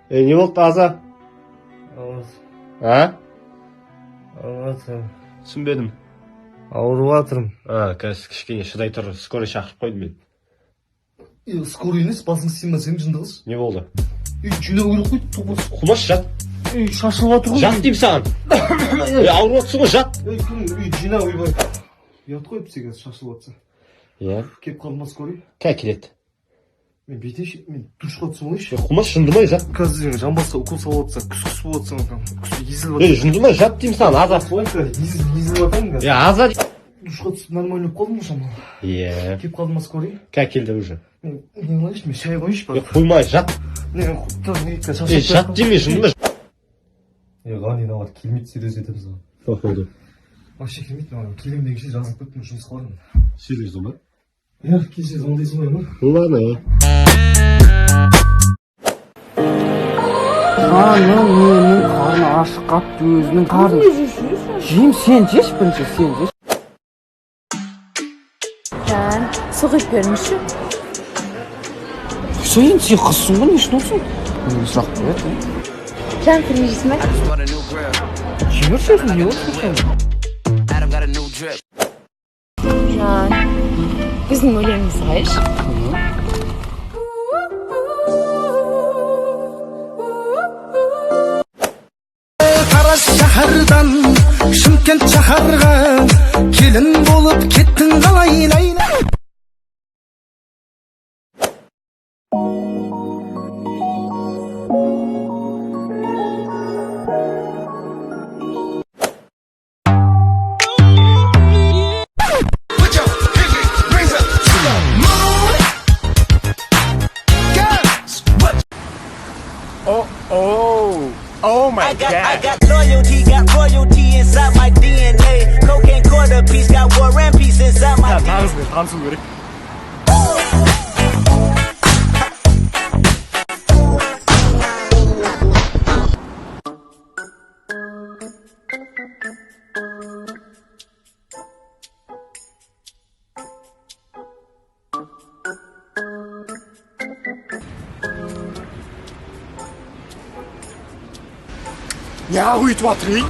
Не болды, Аза? А? Ауырып. Түсінбедім. Ауырып жатырмын. А, қазір кішкене шыдай тұр, скорый шақырып қойдым мен. Е, скорый емес, басың істей ма сенің, жынды қыз? Не болды? Үй, жинау керек қой, топас. Құмаш, жат. Үй, шашылып жатыр ғой. Жат деймін саған. Е, ауырып жатсың ғой, жат. Ей, кім, үй, жина, ойбай. Ұят қой бізге қазір шашылып жатса. Иә. Келіп қалды ма скорый? Қазір келеді. Мен бүйтейінші, мен душқа түсіп алайыншы. Е, Құмаш, жындымай, жат. Қазір сен жамбасқа укол салып жатсаң, күс күс болып жатсаң, күс езіліп Е, жындымай, жат деймін саған, Аза. Солай қазір езіліп жатамын қазір. Е, Аза. Душқа түсіп нормально болып қалдым ғой шамалы. Иә. Келіп қалды ма скорый? Қазір келді уже. Мен не қылайыншы, мен шай қояйыншы Е, барып. қоймай, жат. Не, не, шашылып. Е, жат деймін, жындымай. Е, Ғани, мыналар келмейді, серьезно айтамыз ғой. Походу. Вообще келмейді маған. Келемін дегенше жазылып кеттім, жұмысқа барамын. Серьезно ма? Иә, кеше звондайсың ғой, ма? Ну ладно, иә. Жаным, менің қарны ашып қапты, өзінің қарны. Жеймін, сен жеші бірінші, сен жеші. Жан, су құйып беріңізші. Сен енді, сен қызсың ғой, не үшін отырсың? Неге сұрақ қояды? Жан, сен жейсің ба? Жей берші өзің, не отырсың сен? Жан, біздің өлеңімізді қайшы. Тараз шаһардан Шымкент шаһарға келін болып кеттің қалай, Ләйлә? Put your pinky rings up to the moon. Girls, what I got loyalty, got royalty inside my DNA. Cocaine quarter piece, got war and peace inside my DNA. Танысу керек. Неғып өйтіп жатыр, ей?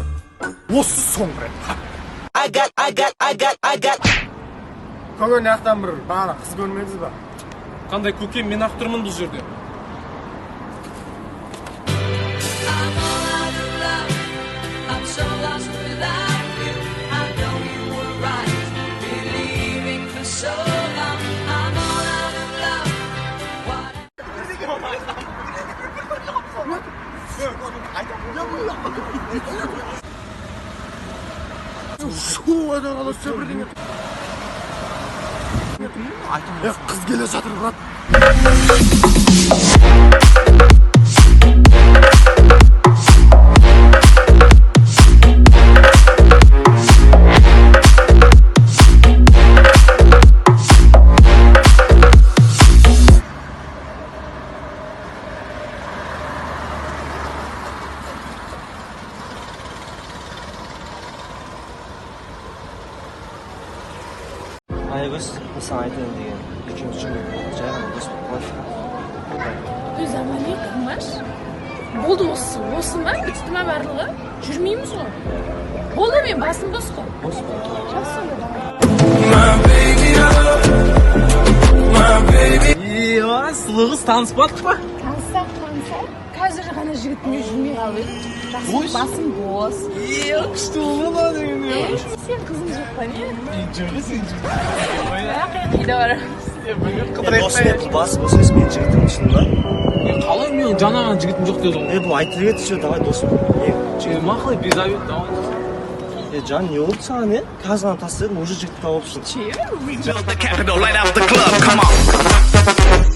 Осы соңғы рет. I got, I got, I got, I got. Көке, мына жақтан бір бағана қыз көрмедіңіз ба? Қандай көке, мен ақ тұрмын бұл жерде. I'm so lost without you. I know you were right. Believing for so long. I'm all out of love. What? Шу қаласы бірдеңе. Е, қыз келе жатыр, брат. Айгөз, мен саған айтайын деген, екеуміз жүрмей жай ғана дос болып қалайық. Өз амали, Құмаш. Болды, осы, осы ма? Бітті ма барлығы? Жүрмейміз ғой. Болды, мен басым бос қой. Бос па? Жақсы онда, давай. Е, сұлу қыз, таныспадық па? Таныссақ, таныссақ. Қазір ғана жігітіме жүрмей қалып едім. Жақсы, басым бос. Е, күшті болды ма деген. Сен қызың жоқ па, не? Жоқ, сен. Қайда барамыз? Досым, бұл басы бос емес, менің жігітім, түсіндің ба? Қалай, мен жаңа ғана жігітім жоқ деді ғой. Е, бұл айтып еді, все, давай досым. Е, Е, мақұл, без обид, давай. Е, жан, не болды саған, е? Қазір ғана тастадым, уже жігіт тауып алыпсың. The capital, light out the club, come on.